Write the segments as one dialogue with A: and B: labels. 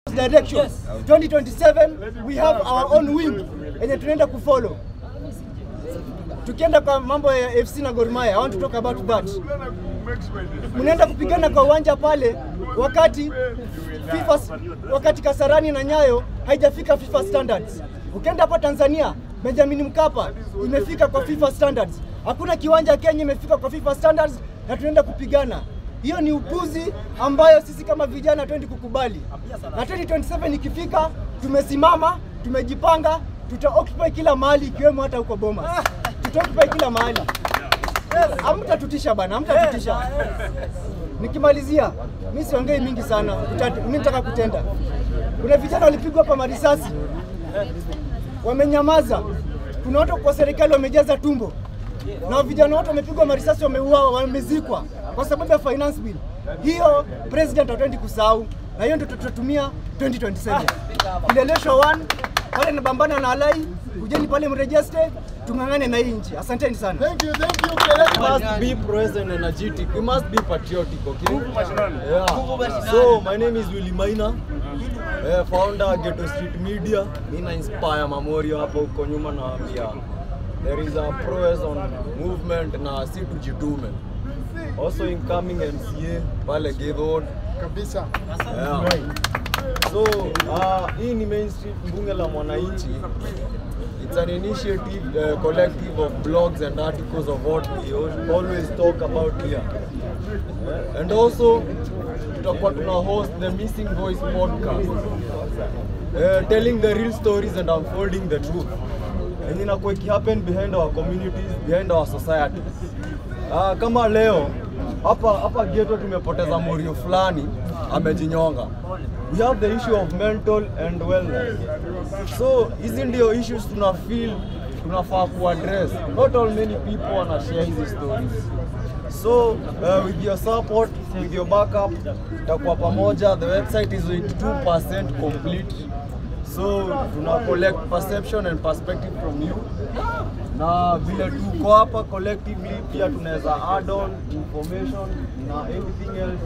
A: Direction. 2027 we have our own wing yenye tunaenda kufollow. Tukienda kwa mambo ya FC na Gor Mahia, I want to talk about that. Mnaenda kupigana kwa uwanja pale wakati FIFA, wakati Kasarani na Nyayo haijafika FIFA standards. Ukienda hapa Tanzania, Benjamin Mkapa imefika kwa FIFA standards. Hakuna kiwanja Kenya imefika kwa FIFA standards na tunaenda kupigana. Hiyo ni upuzi ambayo sisi kama vijana hatuendi kukubali. Na 2027 ikifika, tumesimama, tumejipanga, tuta occupy kila mahali ikiwemo hata huko Bomas. Tuta occupy kila mahali. Hamtatutisha bana, hamtatutisha. Nikimalizia, mimi siongei mingi sana, mimi nataka kutenda. Kuna vijana walipigwa hapa marisasi, wamenyamaza. Kuna watu kwa serikali wamejaza tumbo, na vijana wote wamepigwa marisasi, wameuawa, wamezikwa kwa sababu ya finance bill. Hiyo president hatuendi kusahau, na hiyo ndio tutatumia 2027. Kileleshwa 1 pale nabambana na Alai, kujeni pale mregister, tung'ang'ane na hii nchi. Asanteni sana.
B: Thank you, thank you.
C: We must be present and energetic. We must be patriotic, okay? Yeah. So my name is Willy Maina, founder Ghetto Street Media. Mimi na inspire Mamorio hapo huko nyuma, nawaambia there is a prowess on movement na si tujitume. Also incoming MCA pale Githurai.
B: Kabisa.
C: Yeah. So hii ni Main Street Bunge la Mwananchi. It's an initiative, collective of blogs and articles of what we always talk about here. And also tutakuwa tuna host the Missing Voice podcast, telling the real stories and unfolding the truth. And inakuwa happen behind our communities, behind our society. Kama leo hapa hapa ghetto tumepoteza morio fulani amejinyonga. We have the issue of mental and wellness. So hizi ndio issues tuna feel tunafaa kuaddress. Not all many people wana share hizi stories. So with your support, with your backup, tutakuwa pamoja. The website is 82% complete. So tuna collect perception and perspective from you, na vile tuko hapa collectively pia tunaweza add on information na anything else,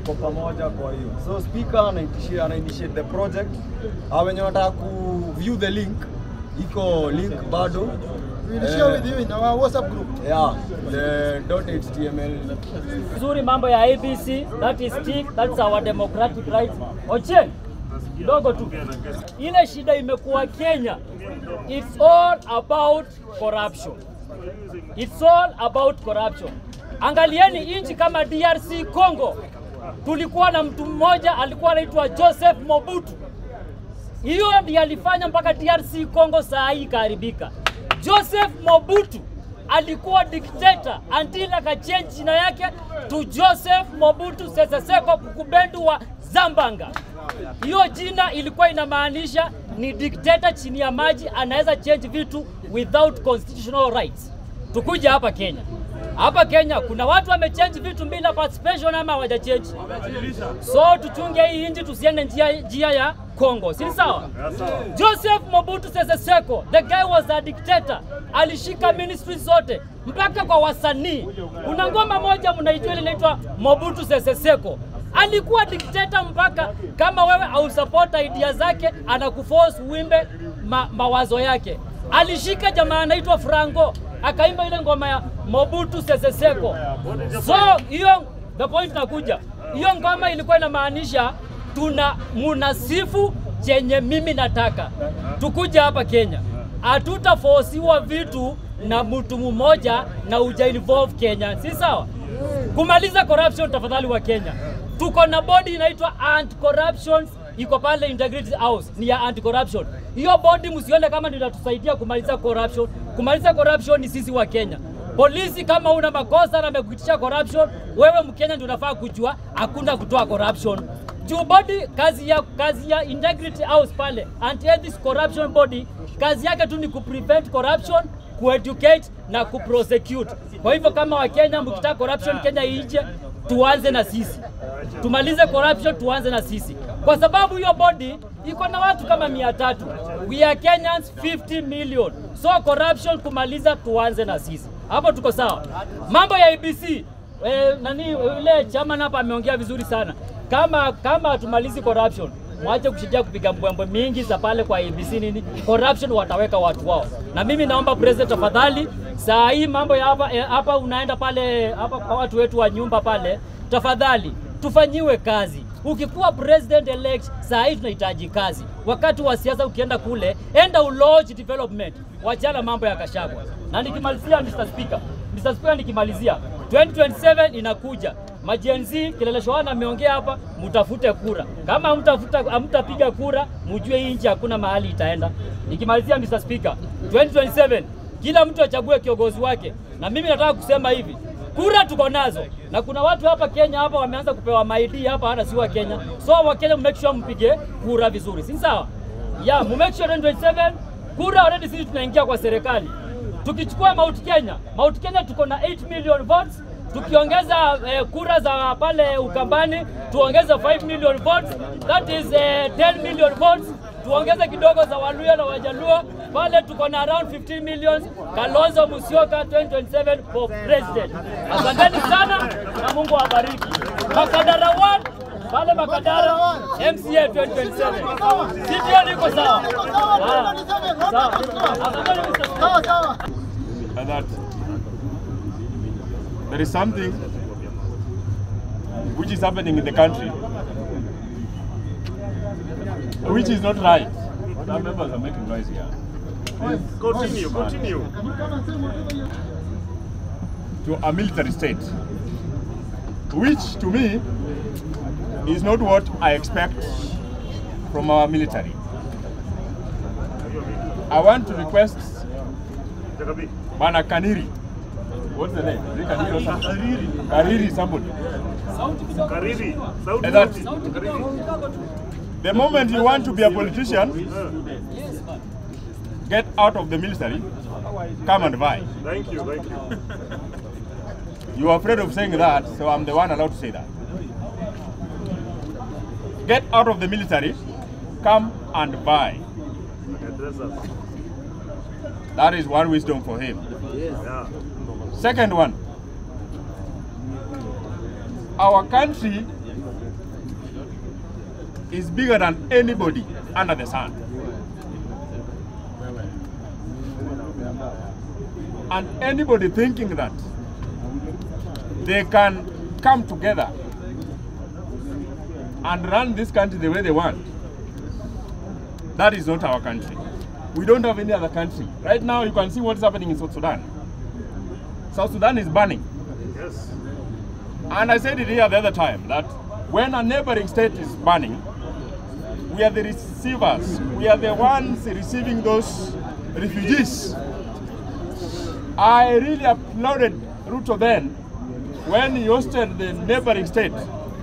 C: tuko pamoja kwa hiyo. So speaker ana initiate the project. Wenye wanataka ku view the link, iko link bado.
B: We will share with you in our WhatsApp group.
C: Yeah, the .html.
D: Vizuri, mambo ya ABC, that is tick, that's our democratic right. Ochieng, kidogo tu. Ile shida imekuwa Kenya, it's all about corruption. It's all about corruption. Angalieni nchi kama DRC Congo, tulikuwa na mtu mmoja alikuwa anaitwa Joseph Mobutu. Hiyo ndiye alifanya mpaka DRC Congo saa hii ikaharibika. Joseph Mobutu alikuwa dictator until akachange jina yake to Joseph Mobutu Sese Seko Kukubendu wa Zambanga. Hiyo jina ilikuwa inamaanisha ni dictator chini ya maji, anaweza change vitu without constitutional rights. Tukuja hapa Kenya. Hapa Kenya kuna watu wamechange vitu bila participation ama hawajachange? So tuchunge hii nchi tusiende njia ya Congo, si sawa? Joseph Mobutu Sese Seko, the guy was a dictator. Alishika ministry zote mpaka kwa wasanii. Kuna ngoma moja mnaijua ile inaitwa Mobutu Sese Seko. Alikuwa dictator mpaka kama wewe hausupport idea zake anakuforce uimbe mawazo yake. Alishika jamaa anaitwa Franco akaimba ile ngoma ya Mobutu Sese Seko. So hiyo the point nakuja. Hiyo ngoma ilikuwa inamaanisha tuna munasifu chenye mimi nataka. Tukuja hapa Kenya, hatutafosiwa vitu na mtu mmoja na uja involve Kenya, si sawa? Kumaliza corruption, tafadhali wa Kenya, tuko na body inaitwa anti-corruption, iko pale Integrity House, ni ya anti-corruption. Hiyo body msione kama ndio inatusaidia kumaliza corruption. Kumaliza corruption ni sisi wa Kenya. Polisi kama una makosa na amekuitisha corruption, wewe Mkenya ndio unafaa kujua hakuna kutoa corruption. Juu body kazi ya Integrity House pale, anti-ethics corruption body, kazi yake tu ni kuprevent corruption, kueducate na kuprosecute. Kwa hivyo kama Wakenya mkitaka corruption Kenya iije, tuanze na sisi. Tumalize corruption, tuanze na sisi, kwa sababu hiyo body iko na watu kama 300. We are Kenyans 50 million. So corruption kumaliza, tuanze na sisi. Hapo tuko sawa. Mambo ya IEBC, nani yule chairman hapa ameongea vizuri sana. Kama hatumalizi corruption, Mwache kushidia kupiga mbwembwe mingi za pale kwa ABC nini. Corruption wataweka watu wao. Na mimi naomba president tafadhali, saa hii mambo ya hapa hapa unaenda pale hapa kwa watu wetu wa nyumba pale, tafadhali tufanyiwe kazi. Ukikuwa president elect, saa hii tunahitaji kazi. Wakati wa siasa ukienda kule, enda ulodge development, wachana mambo ya Gachagua. Na nikimalizia Mr. Speaker, Mr. Speaker nikimalizia 2027 inakuja. Ma-Gen Z Kileleshwa ameongea hapa, mtafute kura. Kama hamtapiga kura, mjue hii nchi hakuna mahali itaenda. Nikimalizia Mr. Speaker, 2027 kila mtu achague kiongozi wake. Na mimi nataka kusema hivi, kura tuko nazo. Na kuna watu hapa Kenya hapa wameanza kupewa ID hapa hata si wa Kenya. So wa Kenya make sure mpige kura vizuri. Si sawa? Yeah, make sure 2027 kura already sisi tunaingia kwa serikali. Tukichukua Mount Kenya, Mount Kenya tuko na 8 million votes. Tukiongeza kura za pale Ukambani tuongeze 5 million votes, that is 10 million votes. Tuongeze kidogo za Waluya na Wajaluo pale tuko na around 15 million. Kalonzo Musyoka 2027 for president. Asanteni sana na Mungu awabariki. Makadara 1 pale Makadara MCA 2027. Sio niko sawa? Sawa. Asanteni Mr.
B: Sawa sawa.
E: That there is something which is happening in the country which is not right. Some members are making noise here.
F: Continue, continue.
E: To a military state, which to me is not what I expect from our military. I want to request Bana Kaniri. What's the name? Is it Kaniri or something? Kariri, somebody.
F: Kariri.
E: And that the moment you want to be a politician, get out of the military, come and buy.
F: Thank you, thank you.
E: You are afraid of saying that, so I'm the one allowed to say that. Get out of the military, come and buy.
F: Address us.
E: That is one wisdom for him.
F: Yeah.
E: Second one, our country is bigger than anybody under the sun. And anybody thinking that they can come together and run this country the way they want, that is not our country. We don't have any other country. Right now, you can see what is happening in South Sudan. South Sudan is burning.
F: Yes.
E: And I said it here the other time that when a neighboring state is burning, we are the receivers. We are the ones receiving those refugees. I really applauded Ruto then when he hosted the neighboring state,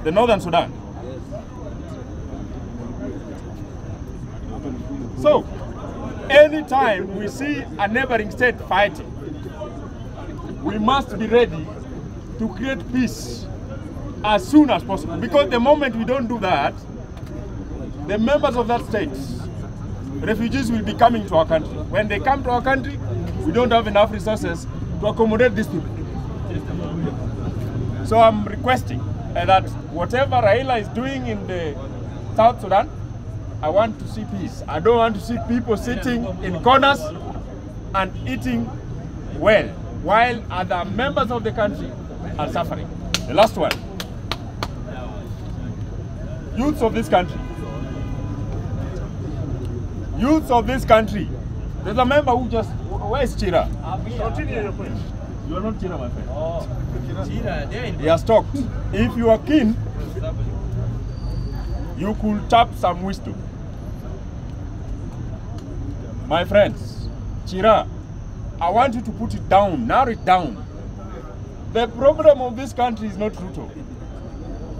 E: the Northern Sudan. So, anytime we see a neighboring state fighting, we must be ready to create peace as soon as possible. Because the moment we don't do that, the members of that state, refugees will be coming to our country. When they come to our country, we don't have enough resources to accommodate these people. So I'm requesting that whatever Raila is doing in the South Sudan, I want to see peace. I don't want to see people sitting in corners and eating well, while other members of the country are suffering. The last one. Youths of this country. Youths of this country. There's a member who just... Where is Chira?
F: Continue your point.
E: You are not Chira, my friend. Oh. Chira, he has talked. If you are keen, you could tap some wisdom. My friends, Chira, I want you to put it down, narrow it down. The problem of this country is not Ruto.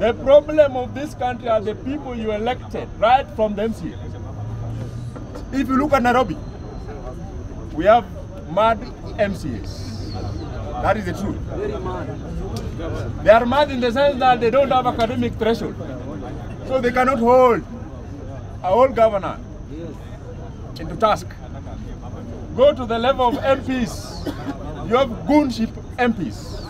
E: The problem of this country are the people you elected right from the MCA. If you look at Nairobi, we have mad MCAs. That is the truth. They are mad in the sense that they don't have academic threshold. So they cannot hold a whole governor into task. Go to the level of MPs. You have goonship MPs.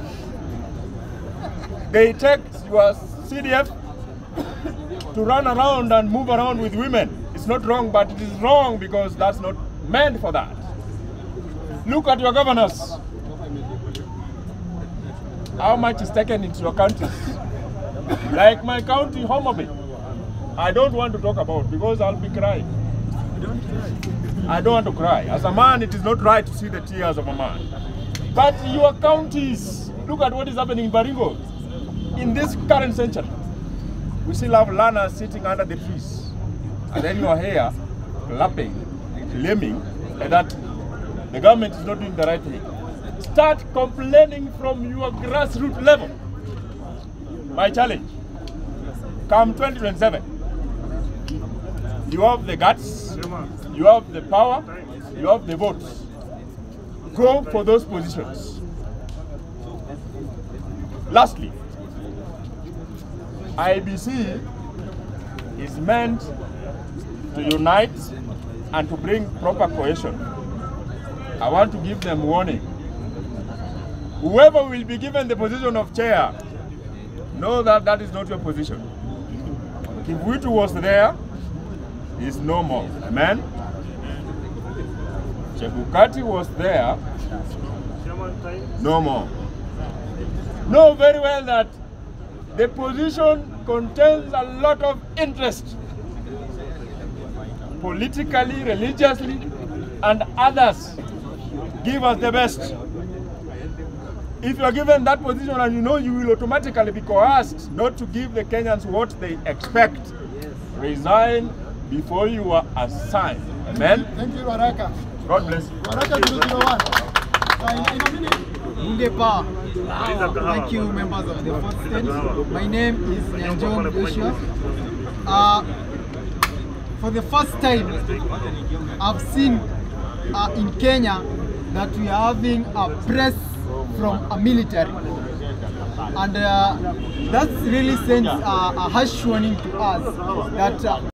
E: They take your CDF to run around and move around with women. It's not wrong, but it is wrong because that's not meant for that. Look at your governors. How much is taken into your counties? Like my county, Homabay. I don't want to talk about because I'll be crying. I don't want to cry. As a man, it is not right to see the tears of a man. But your counties, look at what is happening in Baringo. In this current century, we still have learners sitting under the trees. And then you are here clapping, claiming that the government is not doing the right thing. Start complaining from your grassroots level. My challenge, come 2027, you have the guts, you have the power, you have the votes. Go for those positions. Lastly, IEBC is meant to unite and to bring proper cohesion. I want to give them warning. Whoever will be given the position of chair, know that that is not your position. Kivuitu was there, is no more. Amen? Chebukati was there, no more. Know very well that the position contains a lot of interest, politically, religiously, and others. Give us the best. If you are given that position and you know you will automatically be coerced not to give the Kenyans what they expect, resign before you are assigned. Amen?
B: Thank you, Waraka.
E: God bless you.
B: Waraka 001. In a minute.
A: Bunge Power. Thank you, members of the fourth state. My name is Nyanjom Joshua. For the first time, I've seen in Kenya that we are having a press from a military. And that really sends a harsh warning to us that